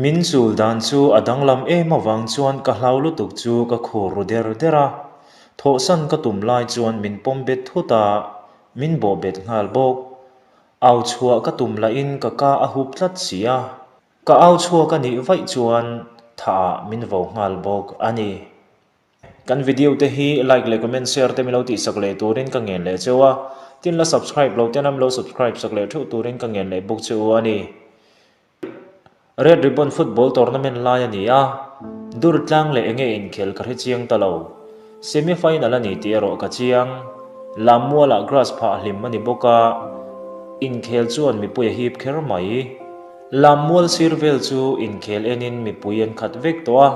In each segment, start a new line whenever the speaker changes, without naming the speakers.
Min chul dan chu a danglam em avang chuan ka hlau lutuk chu ka khur ru der der a. Thawhsan ka tum lai chuan min pawm bet thut a, min bawh bet nghal bawk. Au chhuah ka tum lahin ka ka a hup tlat si a. Ka au chhuak a nih vaih chuan thah ah min vo nghal bawk a ni. Kan video te hi like leh comment share te milo tihsak leh turin ka ngen leh cheu a, tin la subscribe lo ten a milo subscribe sak leh theuh turin ka ngen leh bawk che u a ni. Red Ribbon Football Tournament lai a ni a, dur tlang leh enge inkhel ka hre chiang ta lo. Semi final a ni tih erawh ka chiang. Lammualah grass phah hlim a ni bawk a, inkhel chuan mipui a hip kher mai. Lammual sir vel chu inkhel enin mipui an khat vek tawh a,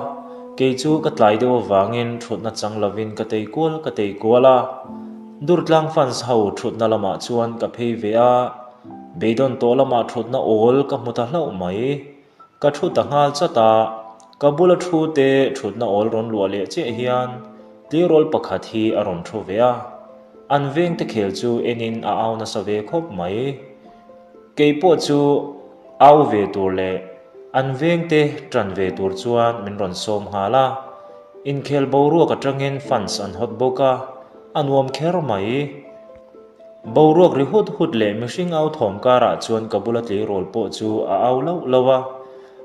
kei chu ka tlai deuh avangin thutna chang lovin ka tei kual ka tei kual a. Durtlang fans ho thutna lamah chuan ka phei ve a, beidawn tawh lamah thutna awl ka hmu ta hlauh mai. Ka thu ta nghal chat a, ka bula thu te thutna awl rawn luah leh chiah hian tleirawl pakhat hi a rawn thu ve a, an vengte khel chu enin a au nasa ve khawp mai. Kei pawh chu au ve tur leh an vengte ṭan ve tur chuan min rawn sawm nghal a, inkhel boruak aṭangin fans an hawt bawk a, a nuam kher mai. Boruak ri hut hut leh mihring au thawm karah chuan ka bula tleirawl pawh chu a au lauh lauh a,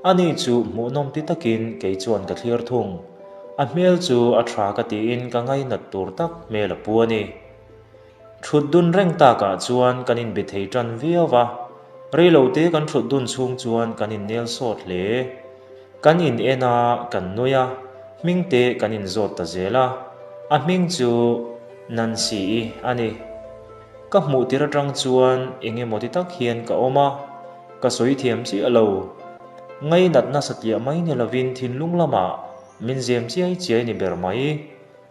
ani chu hmuhnawm ti takin kei chuan ka thlir thung. A hmel chu a ṭha ka tiin ka ngainat tur tak hmel a pu a ni. Thut dun reng takah chuan kan inbe thei tan viau va, reilote kan thut dun chhung chuan kan innel sawt hle. Kan in en a, kan nui a, hming te kan inzawt ta zel a, a hming chu Nancy-i a ni. Ka hmuh tir atang chuan eng emaw ti tak hian ka awm a, ka sawi thiam chiah lo. Ngainatna satliah mai ni lovin thinlung lamah min zem chiai chiai ni ber mai.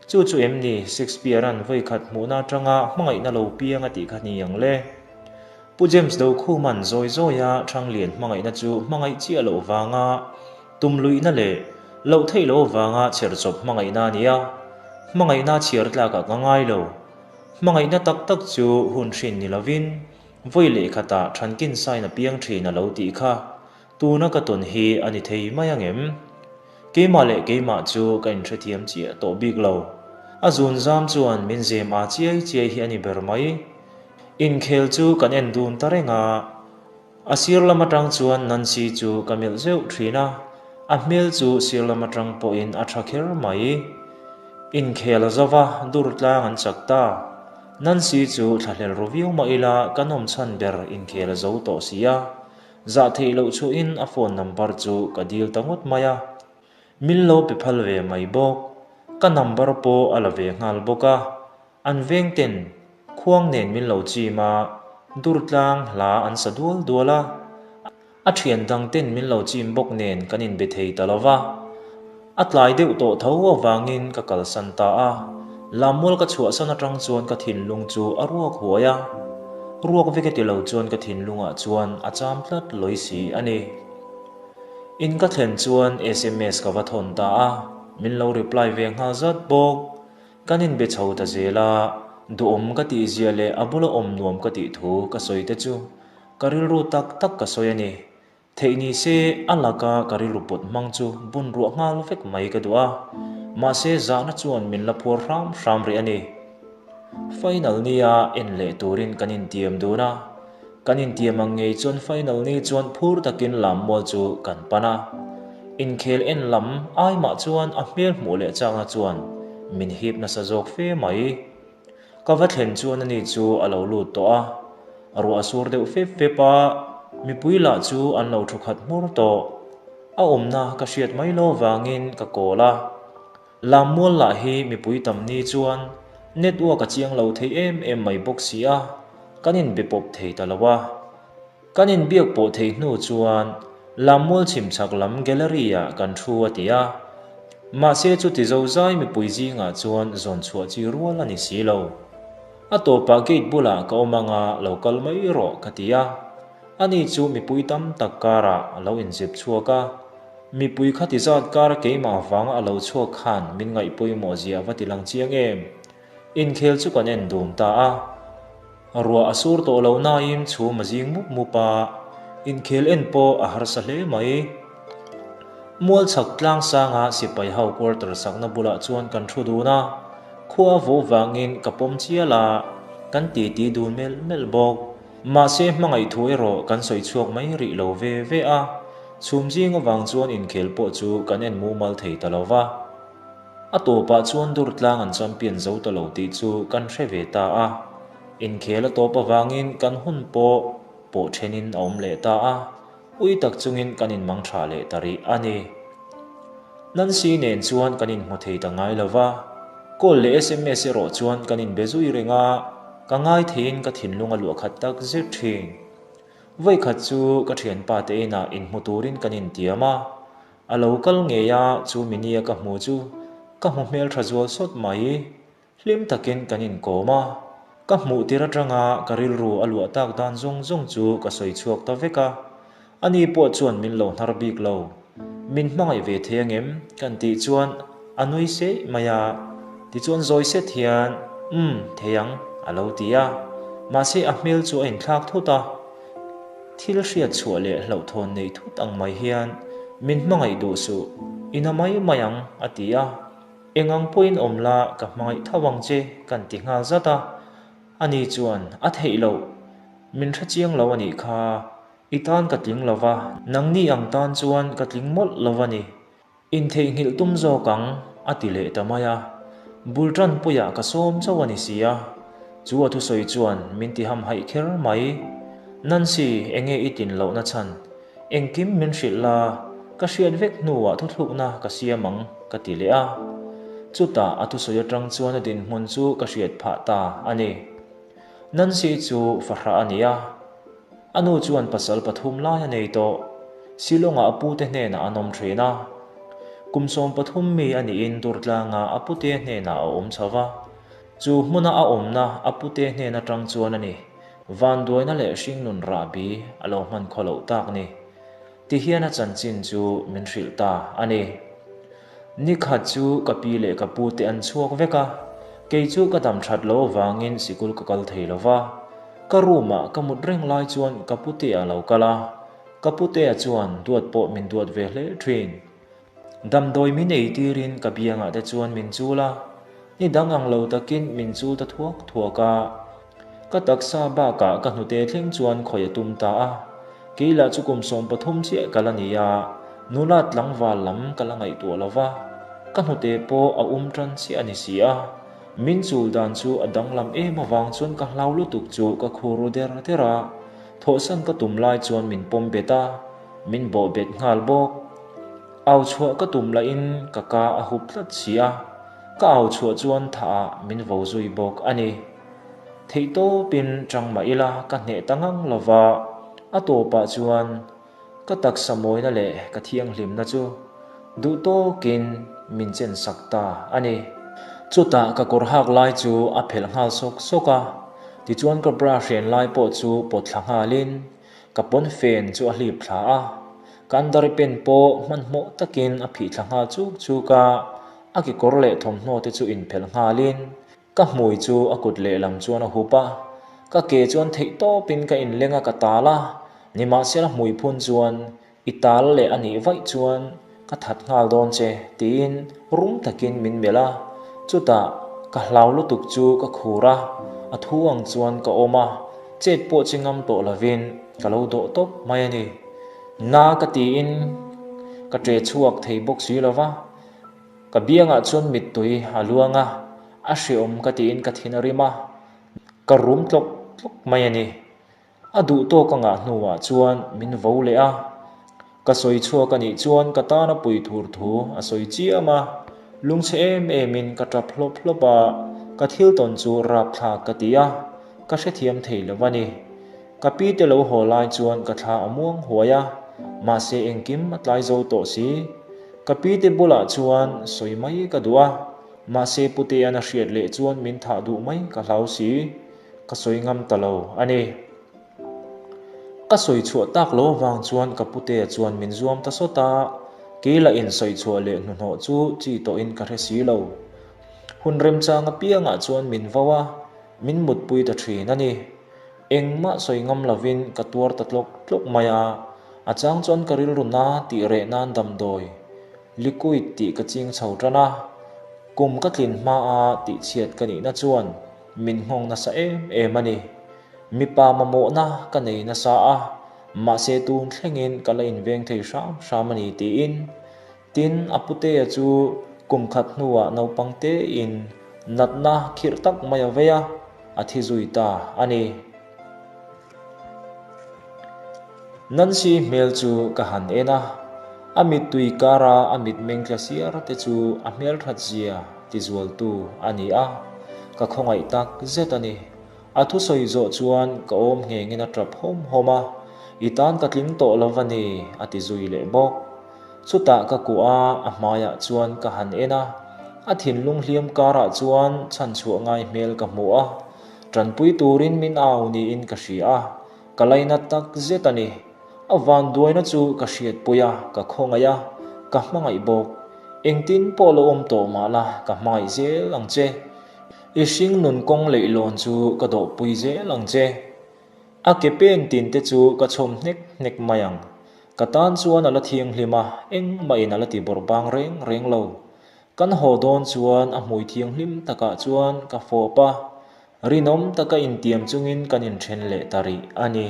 Chu chu em ni Shakespeare-a'n vawi khat hmuhna atanga hmangaihna lo piang a tih kha ni ang le? Pu James Dokhuma'n zawi zawia Thanglian hmangaihna chu hmangaih chiah loh vanga tumluihna leh loh theih loh avanga chherchawp hmangaihna a ni a, hmangaihna chhiar tlakah ka ngai lo. Hmangaihna tak tak chu hun hrin ni lovin vawi leh khatah Thankin sain a piang thin a lo tih kha tuna ka tawn hi a ni thei mai angem? Keimah leh keimah chu ka inhrethiam chiah tawh bik lo. A zun zam chuan min zem a chiai chiai hi a ni ber mai. Inkhel chu kan en dun ta reng a, a sir lam atang chuan Nancy chu ka melh zeuh thin a, a hmel chu sir lam atang pawhin a tha kher mai. Inkhel a zo va, dur tlang an chak ta. Nancy chu thlahlel ru viau mah ila ka nawm chhan ber inkhel a zo tawh si a, Zah theih loh chuhin a phone number chu ka dil ta ngawt mai a, min lo pe phal ve mai bawk. Ka number pawh a la ve nghal bawk a, an veng ten khuang nen min lo chim a, Durtlang hla an sa dual dual a, a thian dang ten min lo chim bawk nen kan inbe thei ta lo va. A tlai deuh tawh tho avangin ka kalsan ta a, Lammual ka chhuahsan atang chuan ka thinlung chu a ruak huai a, ruak vek e ti lo chuan ka thinlungah chuan a cham tlat lawi si a ni. In ka thlen chuan sms ka va thawn ta a, min lo reply ve nghal zat bawk. Kan inbe chho ta zel a, duhawm ka tih zia leh a bula awm nuam ka tih thu ka sawi te chu ka rilru tak tak ka sawi a ni. Theih ni se, a laka ka rilru pawt hmang chu bun ruah nghal vek mai ka duh a, mahse zahna chuan min la phuar hram hram rih a ni. Final nia en leh turin kan intiam dun a, kan intiam ang ngei chuan final ni chuan phur takin lammual chu kan pan a. Inkhel en lam ai mah chuan a hmel hmuh leh chakna chuan min hip nasa zawk fe mai. Ka va thlen chuan ani chu a lo lut tawh a, ruah a sur deuh fep fep a, mipui lah chu an lo thu khat hmur tawh. A awmna ka hriat mai lo vangin ka kawl a, Lammual lah hi mipui tam ni chuan network a chiang lo thei em em mai bawk si a, kan inbe pawp thei ta lo a. Kan inbiak pawh theih hnu chuan Lammual chhim chhak lam gallery ah kan thu a ti a. Mahse chuti zozai mipui zingah chuan zawn chhuah chi rual a ni si lo. A tawpah gate bulah ka awm anga lo kal mai rawh ka ti a. Ani chu mipui tam tak karah a lo inzep chhuak a. Mipui khati zat kar keimah vanga a lo chhuak khan min ngaih pawimawh zia va ti lang chiang em. Inkhel chu kan en dun ta a. Ruah a sur tawh lo nain chhum a zing mup mup a, inkhel en pawh a harsa hle mai. Mualchhak tlang sanga sipai ho quarter sakna bulah chuan kan thu dun a, khua vo vangin ka pawm chial a, kan titi dun melh melh bawk. Mahse hmangaih thu erawh kan sawi chhuak mai rih lo ve ve a, chhum zing avang chuan inkhel pawh chu kan en mumal thei ta lo va. A tawpah chuan Durtlang an champion zo ta lo tih chu kan hre ve ta a, inkhel a tawp avangin kan hun pawh pawh thenin a awm leh ta a, ui tak chungin kan inmang tha leh ta rih a ni. Nancy nen chuan kan inhmu thei ta ngai lo va, call leh sms erawh chuan kan inbe zui reng a, ka ngai theiin ka thinlung a luah khat tak zet thin. Vawikhat chu ka thianpa te inah inhmu turin kan intiam a, A lo kal ngei a, chu minia ka hmu chu ka hmu hmel tha zual sawt mai. Hlim takin kan inkawm a, ka hmuh tir atanga ka rilru a luah tak dan zawng zawng chu ka sawi chhuak ta vek a. Ani pawh chuan min lo hnar bik lo. Min hmangaih ve thei angem? Kan tih chuan a nui seih mai a. Tichuan zawi set hian, Umm, thei ang, a lo ti a. Mahse a hmel chu a inthlak thut a. Thil hriat chhuah leh hlauhthawn nei thut ang mai hian min hmangaih duh suh, i na mai mai ang, a ti a. Eng ang pawhin awm la, ka hmangaih tho ang che, kan ti nghal zat a. Ani chuan, A theih loh, min hre chiang lo a nih kha, i tan ka tling lo va, nangni ang tan chuan ka tling mawlh lo a ni. Intheihnghilh tum zawk ang, a ti leh ta mai a. Bul tanpuiah ka sawm chauh a ni si a. Chu a thusawi chuan min ti hamhaih kher mai. Nancy, enge i tin lohna chhan? Engkim min hrilh la, ka hriat vek hnuah thuthlukna ka siam ang, ka ti leh a. Chutah a thusawi atang chuan a dinhmun chu ka hriat phah ta a ni. Nancy chu fahrah a ni a. A nu chuan pasal pathum lai a nei tawh. Shillong-ah a pute hnenah an awm thin a. Kum 13 mi a niin Durtlanga a pute hnenah a awm chho va. Chu hmuna a awmna a pute hnen atang chuan a ni vanduaina leh hringnun rahbi a lo hman khaw loh tak ni. Tihian a chanchin chu min hrilh ta a ni. Nikhat chu ka pi leh ka pute an chhuak vek a, kei chu ka dam that lo avangin sikul ka kal thei lo va. Ka room ah ka mut reng lai chuan ka putea lo kal a, ka putea chuan duat pawh min duat ve hle thin. Damdawi min ei tirin ka biangah te chuan min chul a, ni dang ang lo takin min chul ta thuak thuak a. Ka taksa bakah ka hnute thleng chuan khawi a tum ta a, kei lah chu kum 13 chiah ka la ni a, nula tlangval lam ka la ngaihtuah lo va, ka hnute pawh a um tan chiah a ni si a. Min chul dan chu a danglam em avang chuan ka hlau lutuk chu ka khur ru der der a, thawhsan ka tum lai chuan min pawm bet a, min bawh bet nghal bawk. Au chhuah ka tum lahin ka ka a hup tlat si a, ka au chhuah chuan thah ah min vo zui bawk a ni. Theihtawpin chang mah ila ka hneh ta ngang lova, a tawpah chuan Ka taksa mawina leh ka thianghlimna chu duh tawkin min chen sak ta a ni. Chutah ka kawr hak lai chu a phelh nghal sawk sawk a, tichuan ka bra hren lai pawh chu pawt thla nghalin ka pawnfen chu a hlip thla a, ka underpen pawh hmanhmawh takin a phih thla nghal chuk chuk a, a kekawr leh thawmhnaw te chu inphelh nghalin Ka hmui chu a kut lehlam chuan a hup a, ka ke chuan theih tawpin ka inleng a ka tal a, nimahsela hmui phun chuan i tal leh a nih vaih chuan ka that nghal dawn che tiin rum takin min melh a, chutah ka hlau lutuk chu ka khur a, a thu ang chuan ka awm a, chet pawh chi ngam tawh lovin ka lo dawh tawp mai a ni. Na ka tiin ka ṭe chhuak thei bawk si lova. Ka biangah chuan mittui a luang a, a hreawm ka tiin ka thin a rim a, ka rum tlawk tlawk mai a ni. A duh tawk a ngah hnuah chuan min vo leh a, ka sawi chhuak a nih chuan ka tana pui thur thu a sawi chiam a, lungchhe em emin ka tap hlawp hlawp a, ka thil tawn chu rapthlak ka ti a, ka hrethiam thei lo a ni. Ka pi te lo haw lai chuan ka thla a muang huai a, mahse engkim a tlai zo tawh si. Ka pi te bulah chuan sawi mai ka duh a, mahse Putea'n a hriat leh chuan min thah duh mai ka hlau si, ka sawi ngam ta lo a ni. Ka sawi chhuah tak lo avang chuan ka Putea chuan min zuam ta sawt a, kei lah in sawi chhuah leh hnuhnawh chu chi tawhin ka hre si lo. Hun remchang apiangah chuan min vo a, min mutpui ta thin a ni. Engmah sawi ngam lovin ka tuar ta tlawk tlawk mai a, a chang chuan ka rilru na tih reh nan damdawi. Liquid tih ka ching chho tan a, kum ka tlin hmaa tihchhiat ka nihna chuan min nghawng nasa em em a ni. Mipa mamawhna ka nei nasa a, mahse tun thlengin ka la inveng thei hram hram a ni tiin. Tin, a putea chu kum khat hnuah naupang tein natna khirh tak mai a vei a, a thi zui ta a ni. Nancy hmel chu ka han en a, a mittui kara a mitmeng tla siar te chu a hmelthat zia tizualtu a ni a, ka khawngaih tak zet a ni. A thusawi zawh chuan ka awm nghengin a tap hawm hawm a, I tan ka tling tawh lo va ni, a ti zui leh bawk. Chutah ka kuah a, a hmaiah chuan ka han en a, a thinlung hliam karah chuan chhanchhuah ngai hmel ka hmu a, Tanpui turin min au niin ka hria a, ka lainat tak zet a ni. A vanduaina chu ka hriatpui a, ka khawngaih a, ka hmangaih bawk. Engtin pawh lo awm tawh mah la, ka hmangaih zel ang che. I hring nun kawng leihlawn chu ka dawhpui zel ang che. A ke pen tin te chu ka chhawm hnek hnek mai ang. Ka tan chuan a la thianghlim a, engmahin a la ti bawrh bang reng reng lo. Kan haw dawn chuan a hmui thianghlim takah chuan ka fawp a, rinawm taka intiam chungin kan inthen leh ta rih a ni.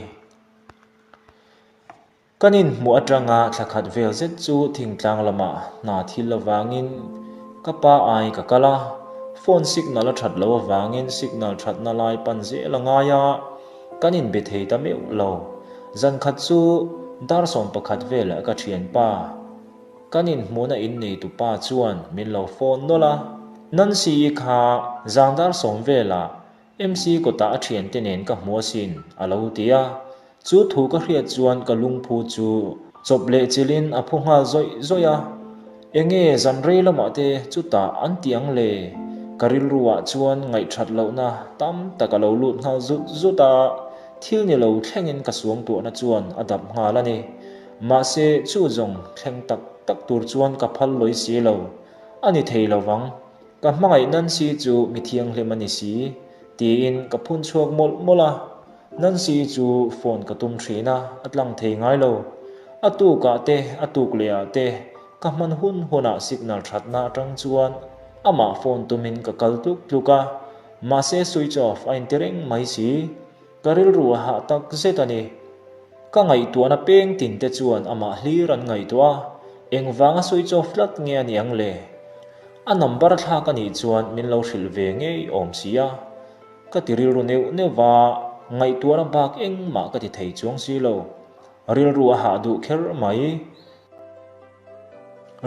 Kan inhmuh atanga thla khat vel zet chu thingtlang lamah hna thil avangin ka pa ai ka kal a, phone signal a that loh avangin signal thatna lai pan zel a ngai a, kan inbe thei ta meuh lo. Zan khat chu dar 11 velah ka thianpa, Kan inhmuhna in neitu pa chuan min lo phone nawlh a, Nancy-i kha zangdar sawm velah MC kawtah a thiante nen ka hmu asin a lo ti a. Chu thu ka hriat chuan ka lungphu chu chawp leh chilhin a phu nghal zawih zawih a. Enge zan rei lamah te chutah an ti ang le? Ka rilruah chuan ngaihthat lohna tam tak a lo lut nghal zut zut a, thil ni lo thlengin ka suangtuahna chuan a dap nghal a ni. Mahse, chu zawng thleng tak tak tur chuan ka phal lawi si lo. A ni thei lo vang. Ka hmangaih Nancy chu mi thianghlim a ni si, tiin ka phun chhuak mawlh mawlh a. Nancy chu phone ka tum thin a, a tlang thei ngai lo. A tukah te, a tuk lehah te, ka hman hun hunah signal thatna atang chuan amah phone tumin ka kal tluk tluk a. Mahse switch off a inti reng mai si. Ka rilru a hah tak zet a ni. Ka ngaihtuahna peng tin te chuan amah hlir an ngaihtuah a, engvanga switch off tlat nge a ni ang le? A number thlak a nih chuan min lo hrilh ve ngei awm si a. Ka ti rilru neuh neuh va, ngaihtuahna bak engmah ka ti thei chuang si lo. Rilru a hah duh kher mai.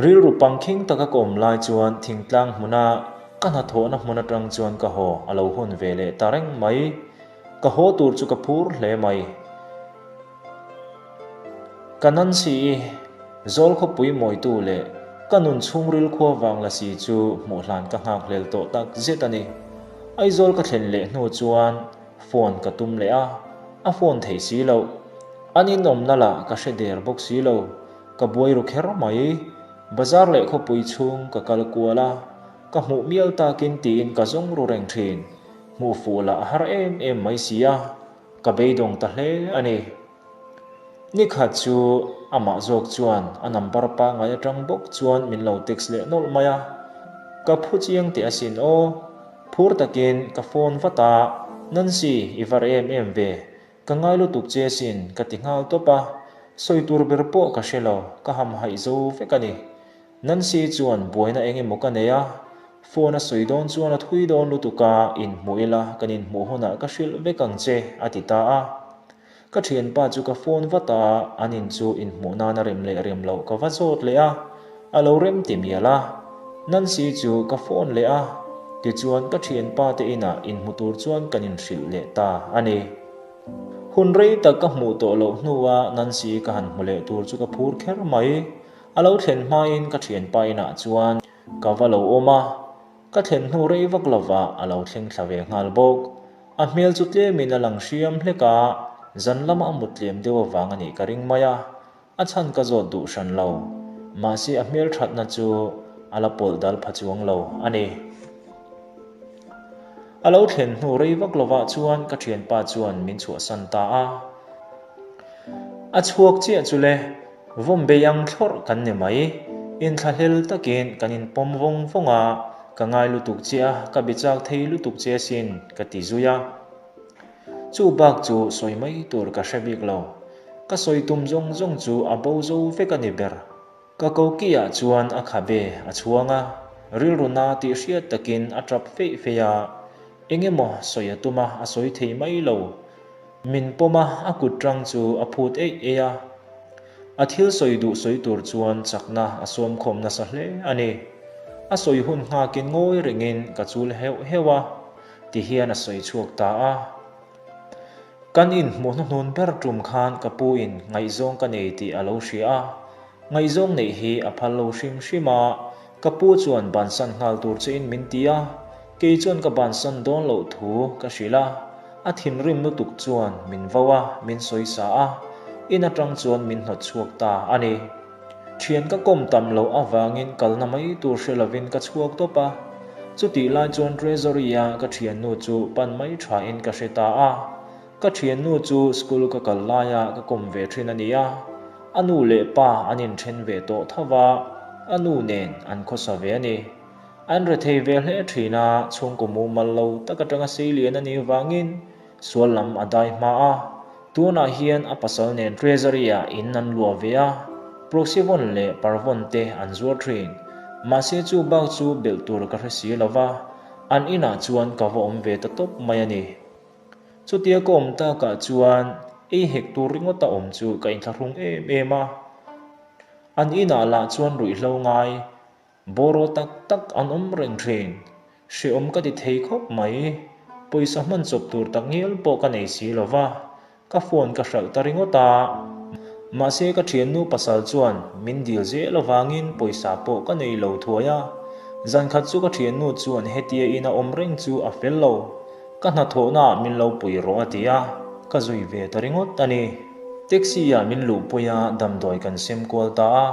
Rilru pangkhing taka ka awm lai chuan thingtlang hmuna ka hnathawhna hmun atang chuan ka haw a lo hun ve leh ta reng mai. Ka haw tur chu ka phur hle mai. Ka Nancy-i, Zawl khawpui mawitu leh ka nun chhungril khua vang la si chu hmuh hlan ka nghakhlel tawh tak zet a ni. Aizawl ka thlen leh hnu chuan phone ka tum leh a, a phone thei si loh. An inawmna lah ka hre der bawk si lo. Ka buai ru kher mai. Bazar leh khawpui chhung ka kal kual a, ka hmuh mial takin tiin ka zawng ru reng thin. Hmuh fuh lah a har em em mai si a, ka beidawng ta hle a ni. Nikhat chu amah zawk chuan a number pangngai atang bawk chuan min lo text leh nawlh mai a, ka phu chiang teh asin aw. Phur takin ka phone vat a, Nancy, i var em em ve, Ka ngai lutuk che asin, ka ti nghal tawp a, sawi tur ber pawh ka hre lo, ka hamhaih zo vek a ni. Nancy chuan buaina eng emaw ka nei a, phone a sawi dawn chuan a thui dawn lutuk a, inhmuh ila kan inhmuh hunah ka hrilh vek ang che, a ti ta a. Ka thianpa chu ka phone vat a, an in chu inhmuh nana rem leh rem loh ka va zawt leh a, A lo rem ti mial a, Nancy chu ka phone leh a, tichuan ka thianpa te inah inhmu tur chuan kan inhrilh leh ta a ni. Hun rei tak ka hmuh tawh loh hnua Nancy ka han hmu leh tur chu ka phur kher mai. A lo thlen hmain ka thianpa inah chuan ka va lo awm a, ka thlen hnu rei vak lovah a lo thleng thla ve nghal bawk. A hmel chu tlemin a lang hriam hlek a, zan lama a mut tlem deuh avang a nih ka ring mai a. A chhan ka zawt duh hran lo, mahse a hmelthatna chu a la pawlh dal pha chuang lo a ni. A lo thlen hnu rei vak lovah chuan ka thianpa chuan min chhuahsan ta a. A chhuak chiah chu le, vawm bei ang thlawrh kan ni mai. Inthlahlel takin kan inpawm vawng vawng a, ka ngai lutuk che a, ka be chak thei lutuk che asin, ka ti zui a. Chu bak chu sawi mai tur ka hre bik lo. Ka sawi tum zawng zawng chu a bo zo vek a ni ber. Ka kokiah chuan a khabe a chhuang a, rilru na tih hriat takin a tap feih feih a, eng emaw sawi a tum a, a sawi thei mai lo. Min pawm a, a kut tang chu a phut eih eih a. A thil sawi duh sawi tur chuan chakna a sawm khawm nasa hle a ni. A sawi hun nghakin ngawi rengin ka chul heuh heuh a, ti hian a sawi chhuak ta a. Kan inhmuh hnuhnun ber tum khan ka pu in ngaihzawng ka nei tih a lo hria a, ngaihzawng neih hi a phal lo hrim hrim a, ka pu chuan bansan nghal tur che in min ti a, kei chuan ka bansan dawn loh thu ka hrilh a, a thinrim lutuk chuan min vo a, min sawisa a, in atang chuan min hnawt chhuak ta a ni. Thian ka kawm tam loh avangin kalna mai tur hre lovin ka chhuak tawp a. Chutih lai chuan Treasury-a ka thiannu chu pan mai thain ka hre ta a. Ka thiannu chu school ka kal laia ka kawm ve thin a ni a. A nu leh pa an inthen ve tawh tho va, a nu nen an khawsa ve a ni. An rethei ve hle thin a, chhungkaw mumal lo tak atanga seilian a nih vangin Sual lam a dai hma a, tunah hian a pasal nen Treasury-ah in an luah ve a, Proxivon leh Parvon te an zuar thin. Mahse chu bak chu belh tur ka hre si lo va, an inah chuan ka va awm ve ta tawp mai a ni. Chutia ka awm takah chuan ei hek tur ringawta awm chu ka inthlahrung em em a. An inah lah chuan ruihhlo ngai Bawraw tak tak an awm reng thin. Hreawm ka ti thei khawp mai. Pawisa hman chawp tur tak ngial pawh ka nei si lo va, ka phone ka hralh ta ringawt a. Mahse ka thiannu pasal chuan min dil zel avangin pawisa pawh ka nei lo thuai a. Zankhat chu ka thiannu chuan hetia ina awm reng chu a fel lo. Ka hnathawhnaah min lo pui rawh a ti a, ka zui ve ta ringawt a ni. Taxi-ah min luhpui a, damdawi kan sem kual ta a.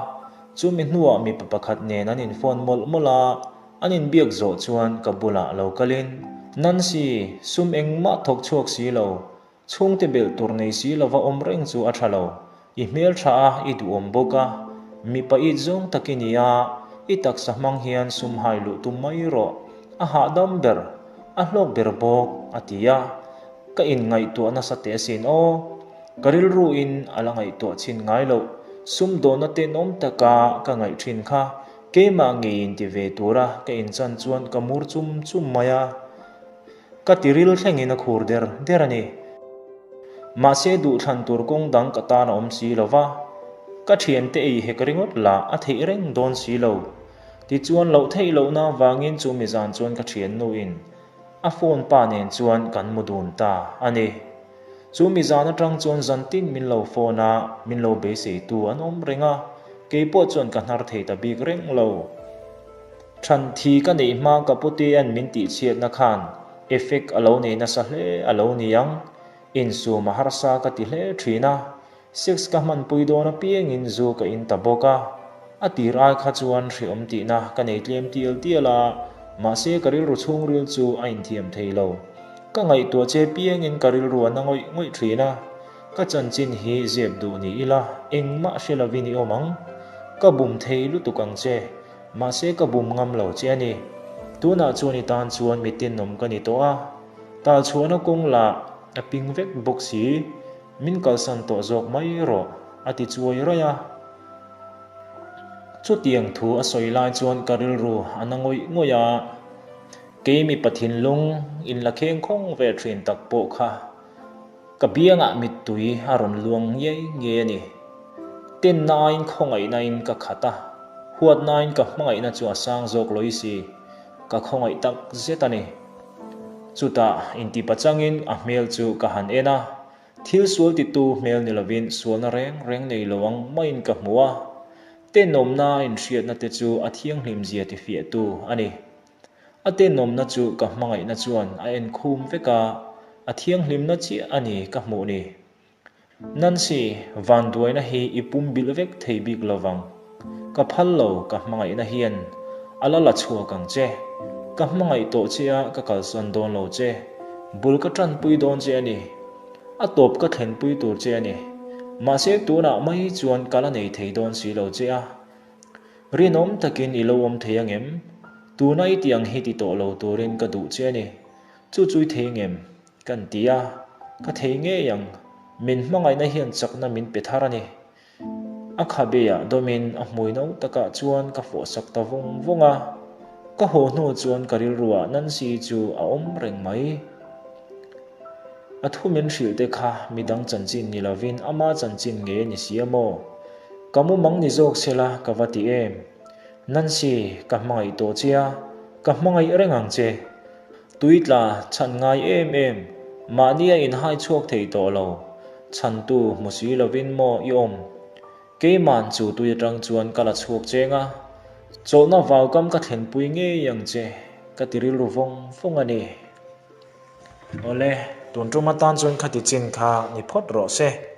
Chumi hnuah mipa pakhat nen an inphone mawlh mawlh a, an inbiak zawh chuan ka bulah lo kalin, Nancy, sum engmah thawk chhuak si lo, chhungte belh tur nei si lova awm reng chu a tha lo, i hmel tha a, i duhawm bawk a, mipa it zawng tak i ni a, i taksa hmang hian sum hai luh tum mai rawh, a hahdam ber, a hlawk ber bawk, a ti a, ka inngaihtuah nasa teh asin aw. Ka rilruin a la ngaihtuah chhin ngai loh, sumdawnna tenawm taka ka ngaih thin kha keimah ngeiin ti ve tura ka inchan chuan ka mur chum chum mai a. Ka tiril thlengin a khur der der a ni. Mahse duhthlan tur kawng dang ka tan a awm si lo va, ka thiante ei hek ringawt lah a theih reng dawn si lo. Tichuan loh theih lohna vangin chu mizan chuan ka thiannuin a phone pa nen chuan kan mu dun ta a ni. Chu mi zan atang chuan zan tin min lo phone a, min lo beiseitu an awm reng a, kei pawh chuan ka hnar thei ta bik reng lo. Than thi ka neih hma ka putea'n min tihchhiatna khan effect a lo nei nasa hle a lo ni ang, insum a harsa ka ti hle thin a, Sex ka hmanpui dawn apiangin zu ka in ta bawk a, a tir ai kha chuan hreawm tihna ka nei tlem tial tial a, mahse ka rilru chhungril chu a inthiam thei lo. Ka ngaihtuah che piangin ka rilru a na ngawih ngawih thin a, ka chanchin hi zep duh ni ila engmah hre lovin i awm ang. Ka bum thei lutuk ang che, mahse ka bum ngam lo che a ni. Tunah chuan i tan chuan mi tenawm ka ni tawh a, talchhuahna kawng lah a ping vek bawk si. Min kalsan tawh zawk mai rawh, a ti chuai raih a. Chutiang thu a sawi lai chuan ka rilru a na ngawih ngawih a, kei mipa thinlung in la kheng khawng ve thin tak pawh kha ka biangah mittui a rawn luang ngiai ngiai a ni. Tennain khawngaihnain ka khat a, huatnain ka hmangaihna chu a sang zawk lawi si, ka khawngaih tak zet a ni. Chutah intipa changin a hmel chu ka han en a, thil sual titu hmel ni lovin sualna reng reng nei lo ang maiin ka hmu a, tenawmna inhriatna te chu a thianghlim zia tifiahtu a ni. A tenawmna chu ka hmangaihna chuan a enkhum vek a, a thianghlimna chiah a ni ka hmuh ni. Nancy, vanduaina hi i pum bilh vek thei bik lovang. Ka phal lo, ka hmangaihna hian a la la chhuak ang che. Ka hmangaih tawh che a, ka kalsan dawn lo che. Bul ka tanpui dawn che a ni. A tawp ka thlenpui tur che a ni. Mahse tunah mai chuan ka la nei thei dawn si lo che a. Rinawm takin i lo awm thei angem? Tuna i tih ang hi ti tawh lo turin ka duh che a ni. Chu chu i thei ngem? Kan ti a, ka thei ngei ang. Min hmangaihna hian chakna min pe thar a ni. A khabeah dawmin a hmui no takah chuan ka fawhsak ta vawng vawng a. Ka haw hnu chuan ka rilruah Nancy chu a awm reng mai. A thu min hrilh te kha midang chanchin ni lovin ama chanchin ngei a ni si a maw? Ka mumang ni zawk se la ka va ti em? Nancy, ka hmangaih tawh che a, ka hmangaih reng ang che. Tui tla chhan ngai em em, mahni a inhai chhuak thei tawh lo. Chhantu hmu si lovin maw i awm? Keiman chu tui atang chuan ka la chhuak cheng a, chawlhna vaukam ka thlenpui ngei ang che, ka ti rilru vawng vawng a ni. Awle, tun tum atan chuan khati chin kha ni phawt rawh se.